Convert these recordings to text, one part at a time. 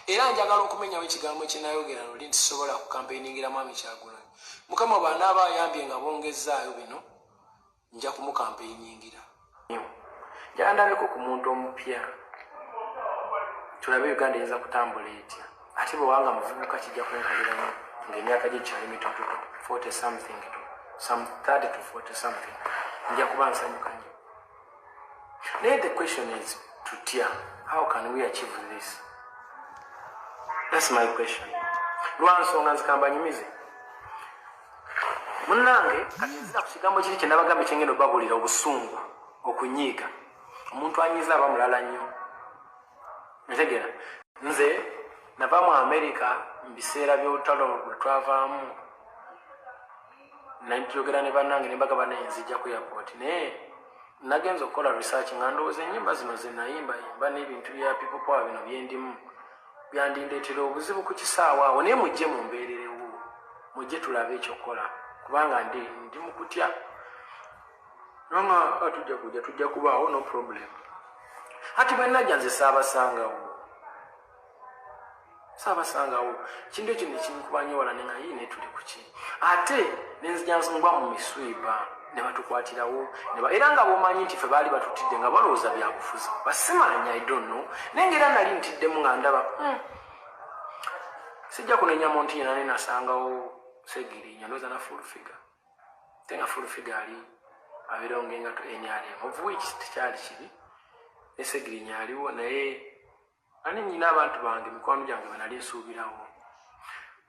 Era njagala okumenyawo ekigambo kyenayogera luli nti sobola kukampeiningira Mwami Kyagulanyi. Mukama bw'anaaba ayambye nga bongezzaayo bino, nja kumukampeiningira. Njagala ndabeko ku muntu omupya, tulabe Uganda eyinza kutambula etya. Ate bwewanga muvubuka kijja kunkoleramu ng'emyaka gye kyali mitototo, 40 something to some 30 to 40 something, nja kuba nsanyuka nnyo. Naye the question is, tutya? How can we achieve this? That's my question. Lwansonga nzikambanyumize munnange. Kati nzira ku kigambo kiri kyenabagambye kyengenda obabulira, obusungu, okunyiiga. Omuntu anyiiza aba mulala nnyo. Ntegera nze nava mu America mu biseera by'olutalo lwe twavaamu, nayogera ne bannange ne mbagamba naye nzija ku airport, naye nagenza okukola research nga ndowooza ennyimba zino ze nayimba yimba n'ebintu bya people power bino byendimu byandindeetera obuzibu ku kisaawe awo, naye mujje mumbeererewo, mujje tulabe ekyokukola, kubanga ndi mu kutya nanga tujja kujja, tujja kubaawo, no problem. Ati bwe najja nze saabasangawo, saabasangawo. Kintu ekyo nekinkuba nnyo wala nenga yi naye tuli kuki? Ate nenzija ngwa mu miswiba ne batukwatirawo era nga bomanyi nti fe baali batutidde nga balowooza byabufuzi, basimanya, I don't know. Naye nga era nali ntiddemu nga ndaba, Sijja kunenya muntu yena, naye nasangawo Segirinya, ndowooza na Full Figure, ate nga Full Figure ali abeerawo ngenga to NRM, of which tekyali kibi, ne Segirinya aliwo, naye ani nyina abantu bange, mikwano gyange benali nsuubirawo,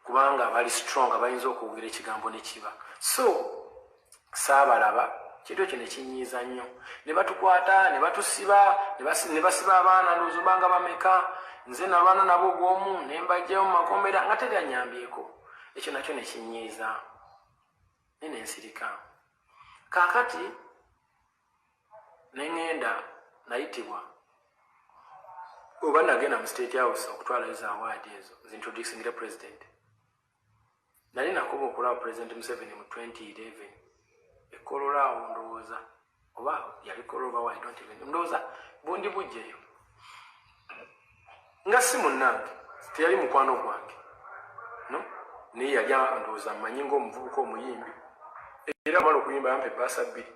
kubanga bali strong, bayinza okwogera ekigambo ne kiba. So saabalaba. Kintu ekyo nekinyiiza nnyo. Ne batukwata ne batusiba, ne basiba abaana, ndowooza obanga bameka. Nze nalwana nabo ogwomu ne mbajjayo mu makomera nga teryanyambyeko. Ekyo nakyo nekinyiiza, naye nensirika. Kaakati neŋŋenda nayitibwa oba nagenda mu State House okutwalayo za award ezo zintroducingira president. Nali nakuba okulaba President Museveni mu 2011 ekolola awo, ndowooza oba yali Kolola oba, I don't even, ndowooza bundi bujjeyo nga si munnange, teyali mukwano gwange, no, naye yali ndowooza mmanyi ng'omuvubuka omuyimbi. Era amala okuyimba yampa ebbaasa bbiri,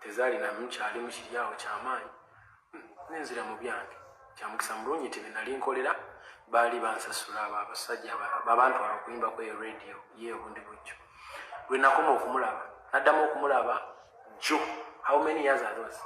tezaali namu kyalimu kiri awo kyamaanyi. Nenzira mu byange. Kyamukisa mulungi nti benali nkolera baali bansasula. Abo abasajja babantwala okuyimba ku eyo radio ye obundi bujjo. Lwe nakoma okumulaba, naddamu okumulaba jo. How many years are those?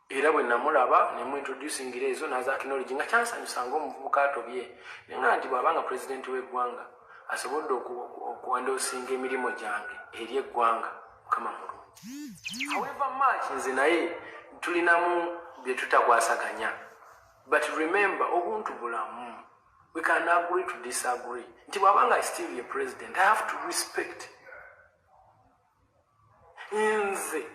Era bwe namulaba nemuintroducingira ezo naza acknowledge nga kyansanyusa nga omuvubuka atobye, naye nga nti bw'abanga pulezidenti w'eggwanga asobodde okuendorsinga emirimu gyange eri eggwanga, Mukama mulungi. However much nze naye tulinamu bye tutakwasaganya, but remember, obuntu bulamu, we can agree to disagree. Nti bw'abanga still ye president, I have to respect. Nze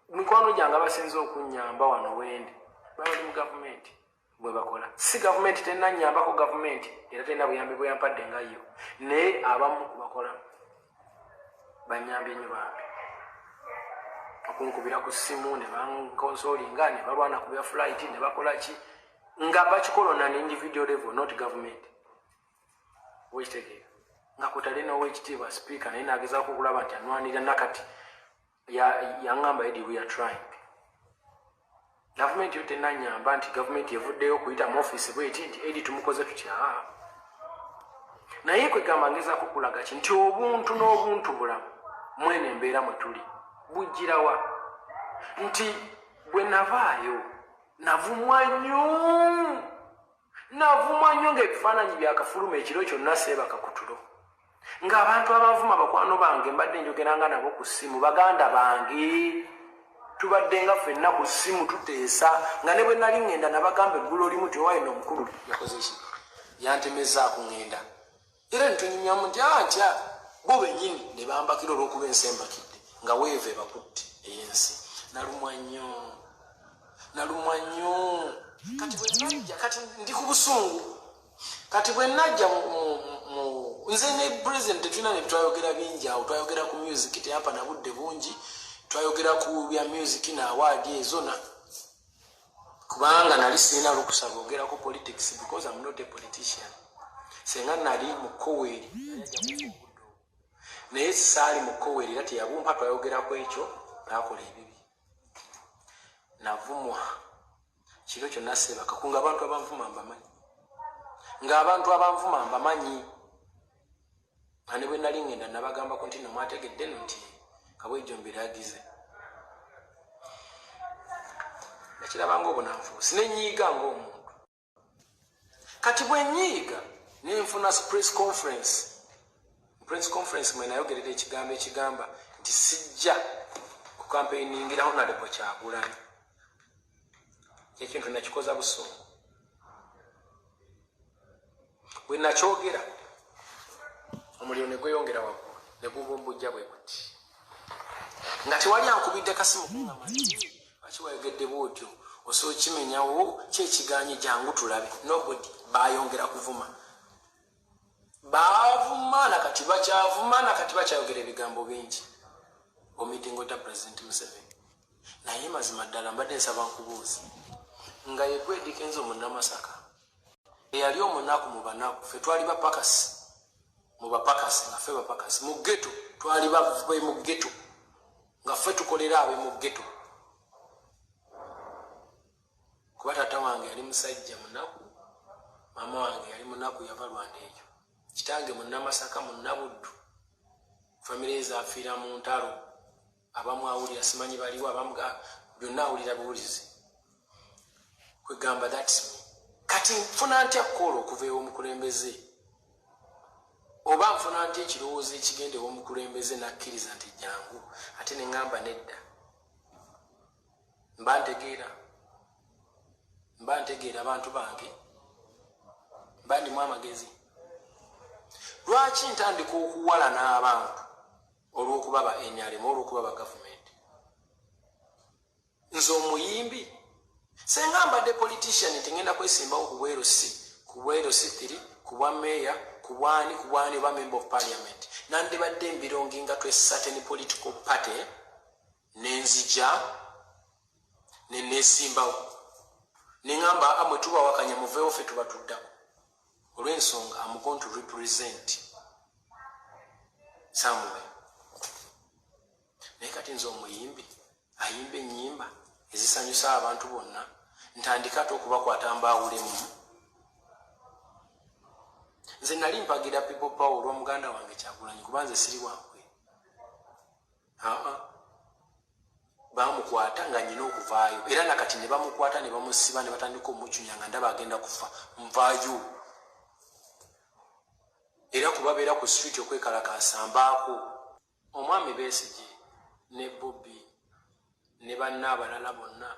mikwano gyange abasinze okunyamba wano wendi babali mu gavumenti bwe bakola. Si gavumenti tenanyambako, gavumenti era terina buyambi bweyampadde nga yo, naye abamu kubakola banyambye nnyo bambi okunkubira ku ssimu ne banconsolinga ne balwana ku bya flight ne bakola ki nga bakikola on an individual level, not government. Wekitegeera nga kutali n'owekitiibwa Speaker, naye nagezaako okulaba nti anwanirira. Nakati yaŋŋamba, "Eddie, we are trying." Gavumenti yo tenanyamba nti gavumenti evuddeyo okuyita mu ofiisi bweti nti Eddie tumukoze tutya, naye kwegamba ngezaako kulaga ki nti obuntu n'obuntu bulamu mwene embeera mwe tuli bujjirawa nti bwe navaayo navumwa nnyo, navumwa nnyo ng'ebifaananyi byakafuluma. Ekiro kyonna seebaka ku tulo ng'abantu abanvuma bakwano bange, mbadde njogeranga nabo ku ssimu, baganda bange, tubadde nga ffenna ku ssimu tuteesa, nga ne bwe nali ŋŋenda nabagamba eggulo limu ti owayina omukulu yakoze ki, yantemezaako ŋŋenda, era netunyumyamu nti atya bo bennyini ne bambakira olw'okuba ensi embakidde nga weeva ebakutte ey'ensi. Nalumwa nnyo, nalumwa nnyo. Kati bwe najja, kati ndi ku busungu. Kati bwe najja nze ne president tetulina ne twayogera bingi awo. Twayogera ku music, teyampa na budde bungi. Twayogera ku bya music na award ezo na Kubanga nali sirina lukusa lwogerako politics because I'm not a politician. Senga nali mu Koweri, naye saali mu Koweri era teyabumpa. Twayogerako ekyo, nakola ebibi, navumwa kiro kyonna seebaka. Kunga abantu abanvuma mbamanyi, ng'abantu abanvuma mbamanyi. Nga ne bwe nali ngenda nabagambako nti nomwategedde no nti Kabwejjo mbiragize. Nakiraba ngaobunanfuusi, nenyiiga ng'omuntu. Kati bwe nyiiga nenfuna press conference. Press conference mwe nayogerera ekigambo ekigamba nti sijja kukampeiningira Honorable Kyagulanyi. Ekintu nakikoza busungu. Bwe nakyogera, omuliro ne gweyongera waggulu ne gubumbujja bwe guti, nga tewali ankubidde kasimu kuŋŋamba lwaki wayogedde bwotyo, osobola kimenyawo kyekiganye, jangu tulabe. Nobody. Bayongera kuvuma, bavuma, nakati bakyavuma, nakati bakyayogera ebigambo bingi omitingo ta President Museveni. Naye mazima ddala mbadde nsaba nkubuuza, nga yegwe Eddy Kenzo Munnamasaka eyali omunaku mu banaku, ffe twali bapakasi mu bapakasi, nga ffe bapakasi mu ghetto, twali bave mu ghetto, nga ffe tukolera abe mu ghetto, kuba taata wange yali musajja munaku, maama wange yali munaku, yava Rwanda eyo, kitange Munnamasaka, Munnabuddu, famire ezafiira mu ntalo. Abamu awulira simanyi baliwo, abamu byonna awulira buwulizi. Kwegamba that's me. Kati nfuna ntya call okuva ew'omukulembeze, oba nfuna ntya ekirowoozo ekigenda ew'omukulembeze nakkiriza nti jangu, ate neŋŋamba nedda? Mba ntegeera, mba ntegeera abantu bange, mba ndimu amagezi. Lwaki ntandika okuwala n'abantu olw'okuba ba NRM, olw'okuba ba gavumenti? Nze omuyimbi, senga mbadde politician nti ngenda kwesimbawo ku bwerusi, ku bwerusi tiri ku bwa meeya, ku bwani, ku bwani, oba member of parliament, nandibadde mbelonginga to a certain political party, nenzija nenesimbawo neŋamba, amwe tubawakanya, muveewo, ffe tuba tuddako, olw'ensonga am going to represent somewhere. Naye kati nze omuyimbi ayimba ennyimba ezisanyusa abantu bonna, ntandika ate okubakwata mbaawulemu? Nze nali mpagira People Power olw'omuganda wange Kyagulanyi, kuba nze siri wankwe. Aa, bamukwata nga nyina okuvaayo, era nakati ne bamukwata ne bamusiba ne batandika omucunya nga ndaba agenda kufa, nvaayo. Era kubabeera ku street okwekalakaasa mbaako. Omwami Besigye ne Bobi ne banna abalala bonna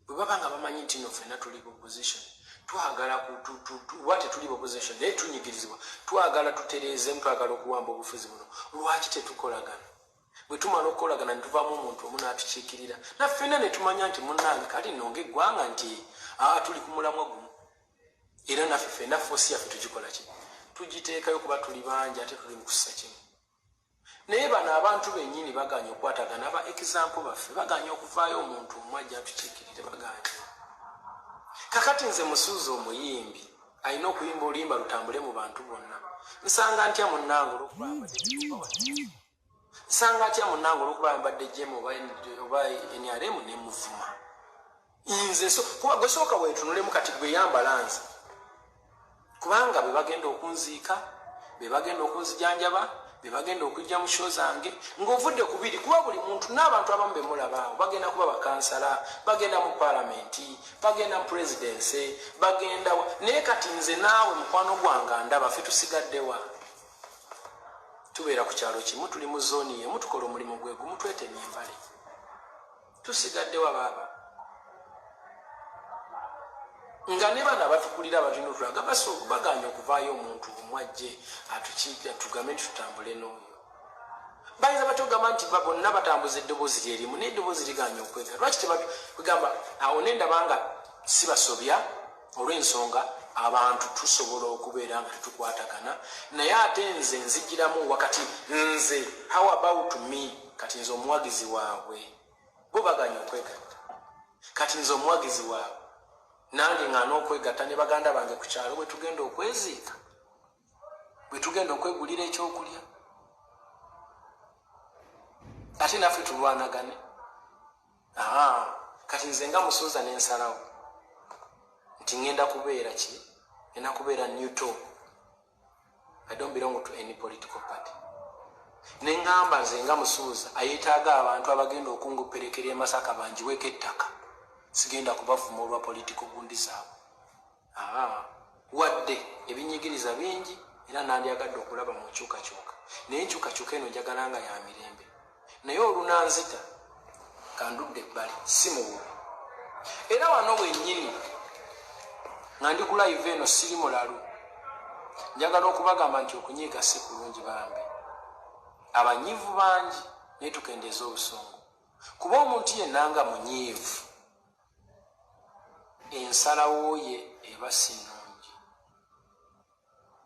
bwe baba nga bamanyi nti no ffenna tuli opposition, twagala oba tetuli opposition naye tunyigirizibwa, twagala tutereezemu, twagala okuwamba obufuzi buno, lwaki tetukolagana? Bwe tumala okukolagana ne tuvaamu omuntu omu n'atukiikirira, naffenna ne tumanya nti munnange kali nno ng'eggwanga nti aa tuli ku mulamwa gumu, era naffe ffenna force yaffe tugikola ki? Tugiteekayo, kuba tuli bangi ate tuli mu kussa kimu. Naye bano abantu bennyini baganye okukwatagana. Aba example baffe baganye okuvaayo omuntu omu ajja atukiikirire, baganye. Kakati nze Musuuza omuyimbi alina okuyimba oluyimba lutambule mu bantu bonna, nsanga ntya munnange olwokuba nsanga atya munnange olwokuba ayambadde jeema oba NRM nemuvuma nze? So kuba gwe sooka weetunulemu kati gwe yambala nze, kubanga be bagenda okunziika, be bagenda okunzijanjaba, be bagenda okujja mu show zange ng'ovudde ku biri. Kuba buli muntu n'abantu abamu bemulabaawo bagenda kuba bakansala, bagenda mu paalamenti, bagenda mu presidency, bagenda. Naye kati nze naawe mukwano gwange ndaba ffe tusigaddewa? Tubeera ku kyalo kimu, tuli mu zooni yemu, tukola omulimu gwe gumu, twetemya embale, tusigaddewa baaba? Nga ne bano abatukulira abatulina otulaga baganya okuvaayo omuntu omu ajje atukiikira, tugambe nti tutambule n'oyo. Bayinza batya okugamba nti bonna batambuza eddoboozi lyerimu, naye eddoboozi liganya okwega? Lwaki tebakugamba awo? Nendaba nga si basobya, olw'ensonga abantu tusobola okubeera nga tetukwatagana. Naye ate nze nzigiramu wakati nze, how about me? Kati nze omuwagizi waabwe, bo baganya okwegatta, kati nze omuwagizi waabwe. Nange nga n'okwegatta ne baganda bange ku kyalo bwe tugenda okweziika, bwe tugenda okwegulira ekyokulya, ate naffe tulwanagane. Kati nze nga Musuuza nensalawo nti ŋŋenda kubeera ki? Ngenda kubeera neutral. I don't belong to any political party. Neŋŋamba nze nga Musuuza ayeetaaga abantu abagenda okunguperekera e Masaka banjiweko ettaka, sigenda kubavuma olwa political gundi zaabwe. Wadde ebinyigiriza bingi, era nandyagadde okulaba mu nkyukakyuka, naye enkyukakyuka eno njagala nga ya mirembe. Naye olunanzita kandudde ebbali, si mububi. Era wano wennyini nga ndi ku live eno, siri mulalu. Njagala okubagamba nti okunyiiga si kulungi. Bambi, abanyiivu bangi, naye tukendeeza obusungu, kuba omuntu yenna nga munyiivu, ensalawo ye eba si nnungi.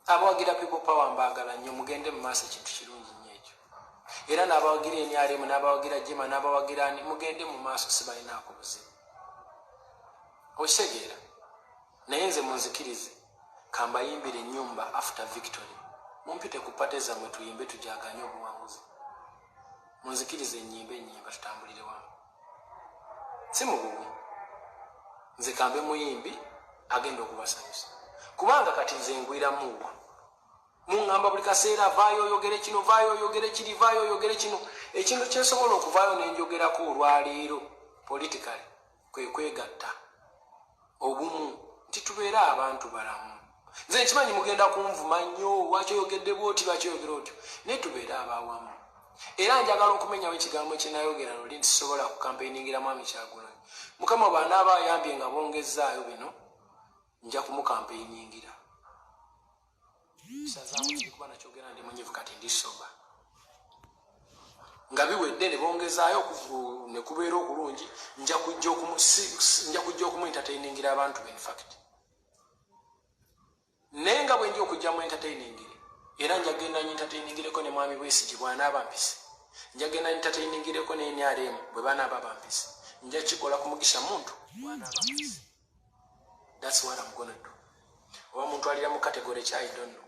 Abawagira People Power mbaagala nnyo, mugende mu maaso, ekintu kirungi nnyo ekyo. Era n'abawagira NRM, n'abawagira JEMA, n'abawagira ani, mugende mu maaso, sibalinaako buzibu, okitegeera? Naye nze munzikirize kambayimbire ennyumba after victory. Mumpite ku party zammwe, tuyimbe, tujaganye obuwanguzi. Munzikirize enyimba, enyimba, tutambulire wamu, si mu bubi. Nze kambe muyimbi agenda okubasanyusa, kubanga kati nze ngwiramuwa? Muŋŋamba buli kaseera, vaayo oyogere kino, vaayo oyogere kiri, vaayo oyogere kino. Ekintu kyensobola okuvaayo nenjogerako olwaleero politically kwe kwegatta, obumu, nti tubeere abantu balamu. Nze nkimanyi mugenda kunvuma nnyo, lwaki oyogedde bwoti, lwaki oyogera otyo, naye tubeere abawamu. Era njagala okumenyawo ekigambo kyenayogera luli nti sisobola kukampeiningira Mwami Kyagulanyi. Mukama bw'anaaba ayambye nga bongezaayo bino, nja kumukampeiningira. Kisazaamu kiri kuba nakyogera ndi munyivu, kati ndi sober. Nga biwedde ne bongezaayo ne kubeera okulungi, nja kujja okumuentertainingira abantu be. Infact, naye nga bwe nja okujja mu entertainingire, era njagenda entertainingireko ne Mwami Bwesigye bw'anaaba mpise, njagenda entertainingireko ne NRM bwe banaaba bampise, nja kikola ku Mugisha Muntu bw'anaaba mpise. That's what I'm gonna do. Oba muntwalira mu category ki, I don't know.